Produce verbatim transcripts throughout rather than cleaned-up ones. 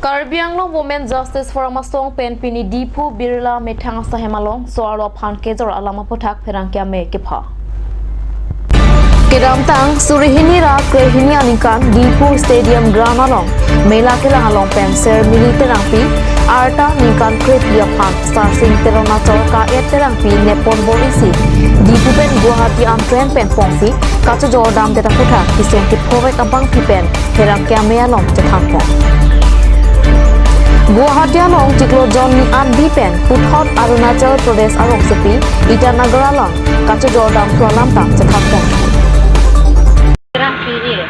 Karbi Anglong Women Justice Forum asong pen pini Diphu Birla Methang Asaihem along so-arlo aphan kejor alam aputhak pherangke amei kepha. Kedamtang suri hini ra krehini aningkan Diphu Stadium Ground along mela kelang along pen Sermili Terangpi arta ningkan krepli aphan Sarsing Teron achor ka-et Terangpi nepon bor isi Diphu pen Guwahati an train pen pongsi kachojor damdet aputhak kesung kephovek abangpi pen pherangke amei along chethanpon. Guwahati along chiklo jon ni anbi pen puthot Arunachal Pradesh arongsopi Itanagar along kachojor damthu alam ta chethanpon. तेरंगपी ये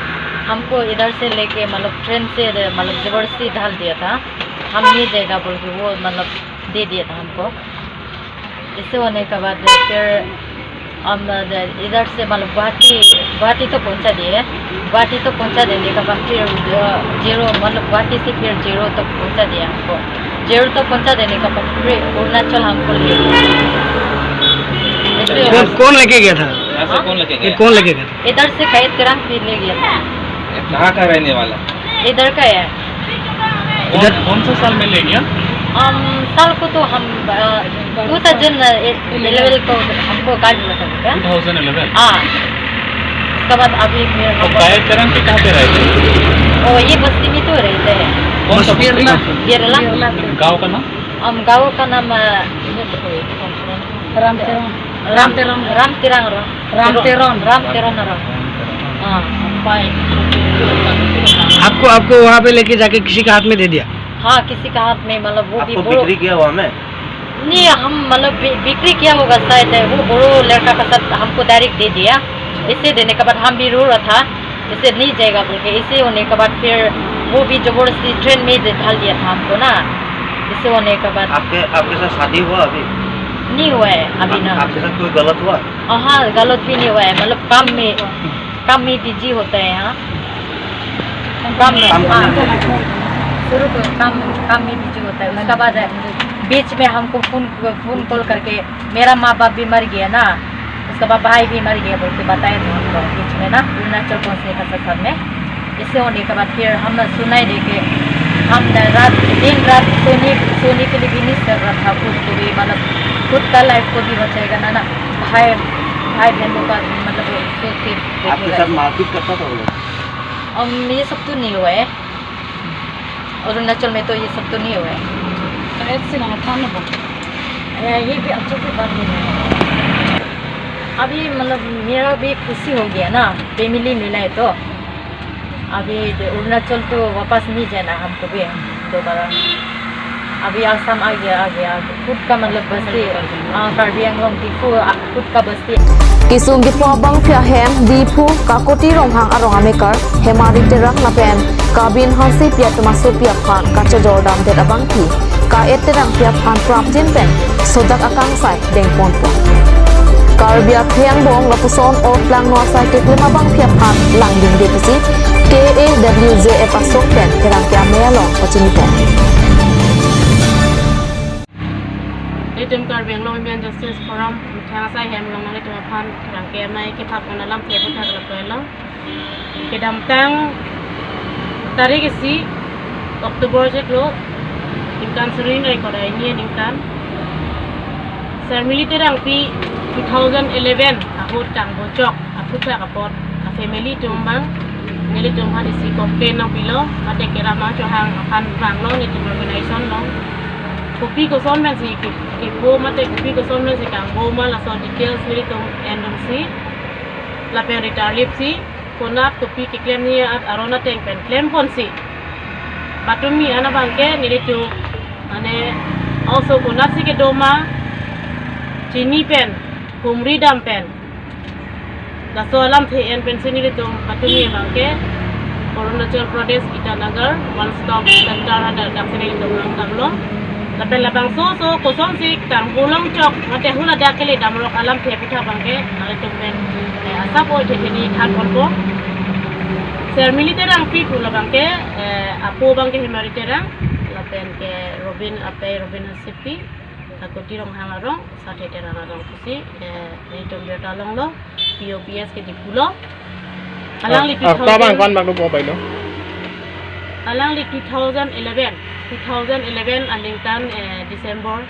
हमको इधर से लेके, मतलब, ट्रेन से, मतलब, जबरदस्ती डाल दिया था। हम ये जगह बोल के वो, मतलब, दे दिया था हमको। इससे होने के बाद फिर हम इधर से, मतलब, गुवाहाटी, गुवाहाटी तो पहुंचा दिए। गुवाहाटी तो पहुंचा देने के बाद फिर, अ, जीरो, मतलब, गुवाहाटी से फिर जीरो तक पहुंचा दिया हमको। जीरो तक पहुंचा देने के बाद फिर अरुणाचल हमको ले गया। ऐसे कौन, कौन लेके गया था? यहाँ से कौन लेके ये गया? कौन लेके गया था? इधर से का-et Terangpi ले गया था। ये कहाँ का रहने वाला? इधर का है। कौन, इधर कौन सा साल में ले गया? हम, साल को तो हम, अ, टू थाउजेंड इलेवन को हमको गाड़ी लगा दिया। Two thousand eleven? हाँ। उसके बाद अभी फिर तो हम का-et Terangpi कहाँ पे रहते हैं? ओ, ये बस्ती में तो रहते हैं। कौन सा बस्ती? बिरला। बिरला। गाँव का नाम? हम गाँव का नाम, अ, राम तेरंग। राम तेरंग। राम तेरंग रो। राम तेरंग। राम तेरंग रो। हाँ, पाए। आपको, आपको वहाँ पे लेके जाके किसी का हाथ में दे दिया? हाँ, किसी का हाथ में, मतलब, वो भी आपको बोलो। बिक्री किया हुआ में? नहीं, हम, मतलब, बि-, बिक्री किया होगा शायद, वो बड़ो लड़का का साथ हमको डायरेक्ट दे दिया। इसे देने के बाद हम भी रो रहा था, इसे नहीं जाएगा बोल के। इसे होने के बाद फिर वो भी जबरदस्ती ट्रेन में दे डाल दिया था हमको ना। इसे होने के बाद आपके, आपके साथ शादी हुआ अभी? नहीं हुआ है अभी आप, ना। आपके साथ कोई गलत हुआ? हाँ, गलत भी नहीं हुआ है, मतलब, काम में, काम में बिजी होता है यहाँ। काम में, काम हाँ। करने में बिजी। शुरू को काम, काम में बिजी होता है, उसके बाद बीच में हमको फोन, फोन कॉल करके, मेरा माँ बाप भी मर गया ना, उसके बाद भाई भी मर गया बोल के बताया था हमको बीच में ना, अरुणाचल पहुँचने का सफर में। इससे होने के बाद फिर हम सुनाई दे के, हम न-, रात, दिन रात सोने, सोने के लिए भी नहीं सर रहा था खुद को भी, मतलब, खुद का लाइफ को भी बचाएगा ना, ना, भाई, भाई बहन लोग का भी, मतलब, सोच के आपके साथ मारपीट करता था वो लोग? हम, ये सब तो नहीं हुआ है। अरुणाचल में तो ये सब तो नहीं हुआ है। तो एक से लगा था ना वो। ए, ये भी अच्छे से बात नहीं है। अभी, मतलब, मेरा भी खुशी हो गया ना, फैमिली मिला है तो। अभी अरुणाचल तो वापस नहीं जाना हमको भी दोबारा। अभी आसाम आ गया, आ गया। खुद का, मतलब, बस्ती, आ, कार्बी आंगलोंग, दीफू, आ, खुद का बस्ती। Kesung kepho abangpi ahem Diphu Kakoti Ronghang arong amekar Hemari Terang lapen Kabin Hansepi atum asopi aphan kachojor damdet abangpi ka-et Terangpi aphan prapjin pen sojak akangsai dengponpo. Karbi akhei angbong lapuson orplang no asai keklem abangpi aphan langdingde pusi K A W J F asong pen pherangke amei along pachinipon. Nelitum Karbi Anglong Women Justice Forum Methang Asaihem along nanglitum aphan pherangke amei kephak alam theputhak lapulo. Kedamtang tarik isi October chiklo, ningkan suri hini ra ingkoi ra hini aningkan, Sermili Terangpi two thousand eleven ahut kangbochok aputhak apot a-family atum abang nelitum aphan isi complain nangpilo, mate kerap nangchohang aphan vanglo nelitum organization along. Kopi koson pensi ke-, kepo mate kopi koson pensi kangbo ma laso details nelitum endunsi lapen ritarlip si konat kopi keklem ni at aron ateng pen klemponsi, patumi an abangke nelitum, mane, oso konatsi kedo ma, chini pen, humri dam pen, laso alamthe en pensi nelitum patumi abangke Arunachal Pradesh Itanagar One Stop Center hadak daksi nelitum langdamlo. Lapen labangso oso kosonsi kangbo longchok mate hula dak kele damrok alamthe aputhak abangke nelitum pen, eh, asap oi thetheni thanponpo. Sermili Terangpi pu labangke, eh, apo abangke Hemari Terang, lapen ke Robin, apei Robin Hansepi, Kakoti Ronghang arong, Sathe Terang arong pusi, eh, nelitum birta longlo, P O P S ke Diphu lo. Alangli ah, ah, two thousand, kwan bang do po bai lo? Alangli two thousand eleven, two thousand eleven aningkan, eh, December,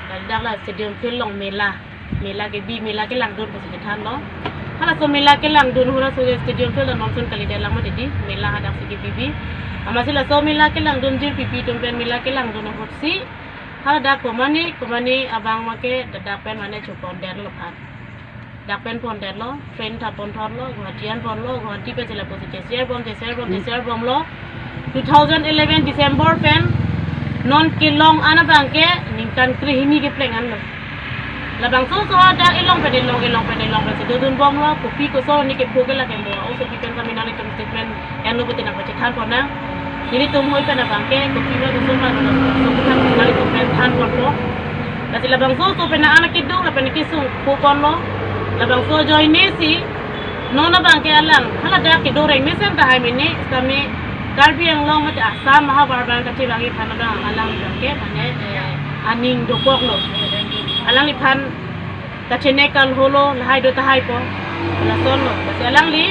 ladak la stadium field along mela, mela kebi, mela kelangdun pusi chethanlo. Halaso mela kelangdun ahut laso stadium field along non sun kalidet lang mati di, mela hadaksi kebibi. Amatsi laso mela kelangdun jirpipi atum pen mela kelangdun ahutsi haladak komane komane abang make ladak pen mane chopondetlo aphan. Dak pen pondetlo, train ta ponthotlo, Guwahati an ponlo, Guwahati pen sila pusi cheshare bom, cheshare bom, Hmm. cheshare bomlo. Two thousand eleven December pen non kelong an abangke ningkan krehini kepleng anlo. Labangso oso dak elong pen elong, elong pen elong pensi dodun bomlo, kopi koson ni kepho ke lake mo, osopi pen kami nanglitum statement enlo putin nangpachethan ponnang. Nelitum hoi pen abangke kopi ma koson ma koson, koson pen nanglitum pen than ponpo. Lasi labangso oso pen an keduk lapen kesung pho ponlo. Labangso ajoinesi non abangke alang haladak kedo reng mesen tahai mene sitame Karbi Anglong mate Assam mahabar bang kachevangji aphan abang alangliphan ke mane, eh, aning dokoklo. Alangliphan kachenek kalholo lahai do tahaipo. Lasonlo. Lasi alangli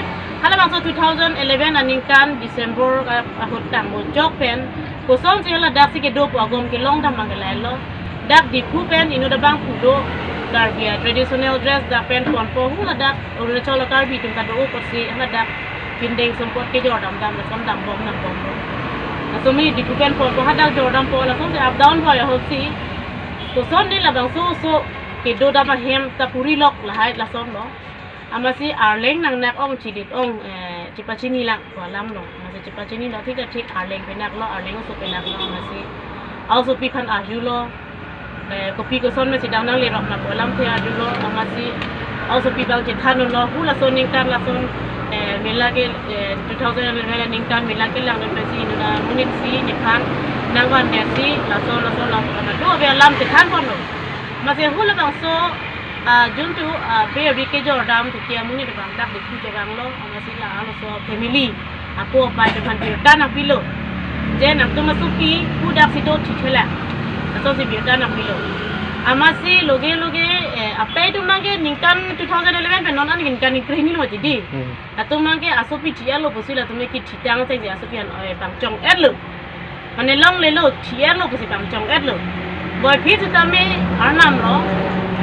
halabangso two thousand eleven aningkan December, ah, ahut tangmo jok pen kosonsi haladaksi kedopo agom kelong dam abang ke lahelo. Dak Diphu pen inut abang pudo Karbi a traditional dress dak pen ponpo, haladak Arunachal Karbi atum ta do-o pusi haladak pindeng sumpot kejor damdam lason dambom dambomlo. Laso mane Diphu pen ponpo, hadak jordampo, lasonsi up down boi ahutsi kosonni labangso oso kedo dam ahem ta purilok lahai lasonlo. Amatsi Arleng nangnak ong chidit ong, eh, chepachini lang pu alamlo. Amatsi chepachinilo, thik ta thik Arleng penaklo, Arleng oso penaklo, amatsi a-osopi aphan arjulo, eh, kopi koson mesi dang nanglerok ma pu alamthe arjulo, amatsi a-osopi abang chethandunlo, halaso aningkan lason, eh, mela ke, eh, two thousand eleven aningkan mela kelangdun pensi inut amonitsi nephan nangvandetsi laso laso laso laso do ave alam chethan ponlo. Amatsi halabangso, ah, juntu, ah, pe ave kejordam tiki amonit abang dak Diphu kevanglo, amatsi la halaso family apo apai atum aphan birta nangpilo. Je nangtum asopi pu daksi do thithela. Lasonsi birta nangpilo. Amatsi loge loge, eh, apai atum abangke ningkan two thousand eleven pen non an ningkan krehini lo mati di. Hmm. Latum abangke asopi thi-etlo pusi latum ke thitang sengsi asopi an, eh, pangchong-etlo. Mane longlelo, thi-etlo pusi pangchong-etlo. Boi aphi sitame arnamlo.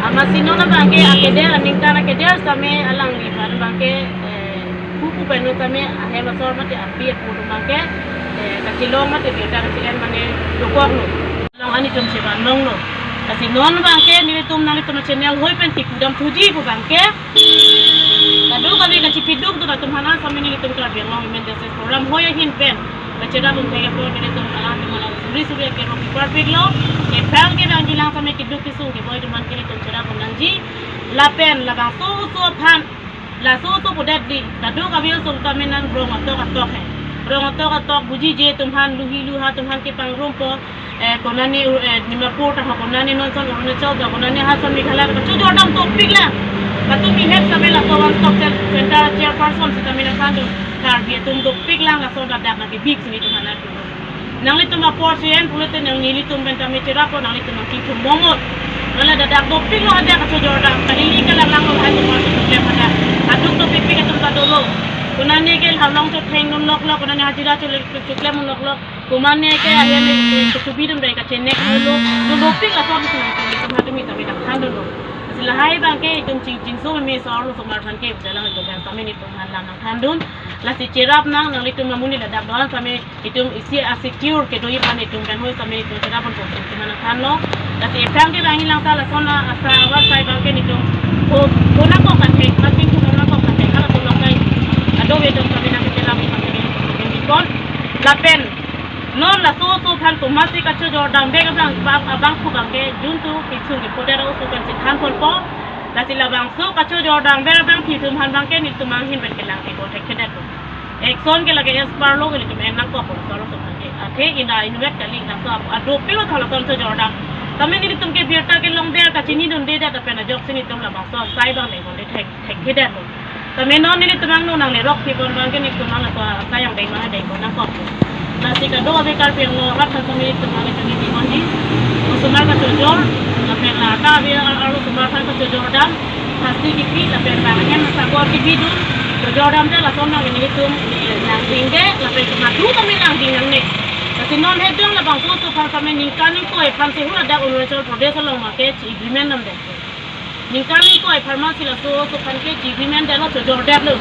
Amatsi non abangke akeder aningkan akeder sitame alangliphan abangke, eh, pu pu pen non sitame ahem asor mate api apo atum abangke, eh, kachelong mate birta kache-en mane dokoklo. Long an itum chevan longlo. Lasi non abangke nelitum nanglitum channel hoi pen kipudam thuji pu abangke kadokave kachipiduk dun atum aphan sitame nelitum Karbi Anglong Women Justice Forum hoi ahin pen kacherap un thek apot nelitum alangtum aphan suri suri akerok kiparpiklo. Kephang kevangji lang sitame keduk kesung keboi atum aphan ke nelitum cherap un nangji. Lapen labangso oso aphan, laso oso pudet di, kadokave oso sitame nang rong atok atok he. Rong atok atok buji je atum aphan, luhi luha atum aphan kepangrumpo, eh, konane, eh, Dimapur ta ho, konane non son Arunachal ta, konane ha son Meghalaya ta, kachojordam dopik lang. Latum ihet sitame laso one stop center chairperson sitame nangthandun, Karbi atum dopik lang laso ladak nangkebik si nelitum aphan nangthandun. Nanglitum apor si en pulote nang nelitum pen tame cherappo, nanglitum nangchingthum bomnon. Nang ladak dopiklo hadak kachojordam, kalili kalang langlo lahai atum aphan choklem hadak. Aduk dopikpik atum ta dolo. Konane ke halong chotheng nunloklo, konane hajira chole-, choklem nunloklo. Komane ke ahem ke chubidun rai kachenek lo, lo dopik laso atum nang itum atum itum nangthandunlo. Lasi lahai abangke itum ching chingso meme so arlosomar aphan ke jalang itum aphan sitame nelitum aphan lam nangthandun. Lasi cherap nang, nanglitum amonit ladak do-an sitame itum isi a-secure kedoji aphan itum pen hoi sitame itum cherap un pon itum aphan nangthanlo. Lasi ephang kevangji lang ta lason asa awar sai abangke nelitum ko, konakok kate, makin ko konakok kate, halatum along kai kadokave atum sitame nangcherap un pon. Lapen non laso oso aphan komatsi kachojordam vek abang, abang, abang pu abangke juntu kesung kephodet oso pensi than ponpo. Lasi labangso kachojordam vek abangpi atum aphan abangke nelitum ahin pen kelangdetpo, thekthedetpo. Action ke lake as per law ke nelitum en nangkokpo laso oso aphan ke. Athe ina inutvet kali laso ap-, adopiklo tho laso chojordam. Tame nelitum ke birta kelongdet kachinidundedet lapen ajoksi nelitum labangso asai abang dengpondet thek, thekthedetlo. Tame non nelitum angno nanglerok pipon abangke nelitum ang laso asai angdeng ma dengpon nangkok. Lasi kadokave Karbi Anglong arat aphan nelitum ang nelitum nelitum ni osomar kachojor, lapen la ta ave ar-, arlosomar aphan kachojordam, pasti kipi, lapen bang ahem asakor kipidun, Chojordamde lason nang nelitum nangdingde, lapen madu kami nangding nangne. Lasi non hedong labangso oso aphan kami ningkan ingkoi aphan si hula dak Arunachal Pradesh along make chi agreement damde. Ningkan ingkoi apharman si laso oso aphan ke chi agreement detlo, chojordetlo.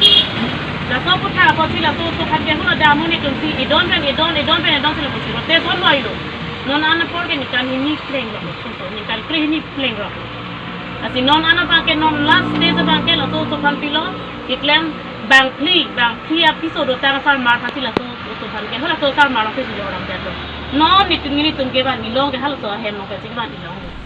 Laso aphuthak apot si laso oso aphan ke hula dak amonit atum si edon pen edon, edon pen edon si lapusi rotation lo-ilo. Non an apor ke ningkan hini plenglo, oso ningkan krehini plenglo. Lasi non an abang ke non last stage abang ke laso oso aphan pilo, keklem bangphli, bangphli apiso dotang asarmar aphan si laso oso aphan ke, halaso asarmar aphan si chojordamdetlo. Non nelitum nelitum kevan ilong ke halaso ahem along ke si kevan ilong.